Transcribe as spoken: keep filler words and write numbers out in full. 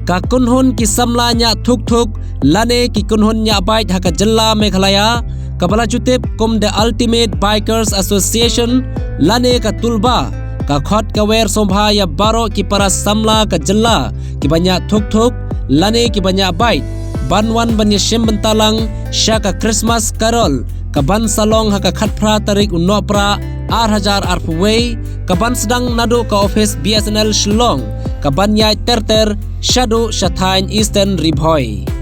Ka kynhun ki samla ñiah thuk thuk lane ki kynhun ñiah bike ha ka jylla Meghalaya, kaba la ju tip kum The Ultimate Bikers Association lane ka Tulba, ka khot ka wer sngewbha ïa baroh ki para samla ka jylla kiba ñiah thuk thuk lane kiba ñiah bike ban wan ban ïashim bynta lang sha ka Christmas Carol kaban sa long ha ka khatphra tarik u Nohprah ar hajar arphew wei, kaban sdang naduh ka office B S N L Shillong, kaban ïaid ter ter shaduh sha thaiñ Eastern Ri Bhoi.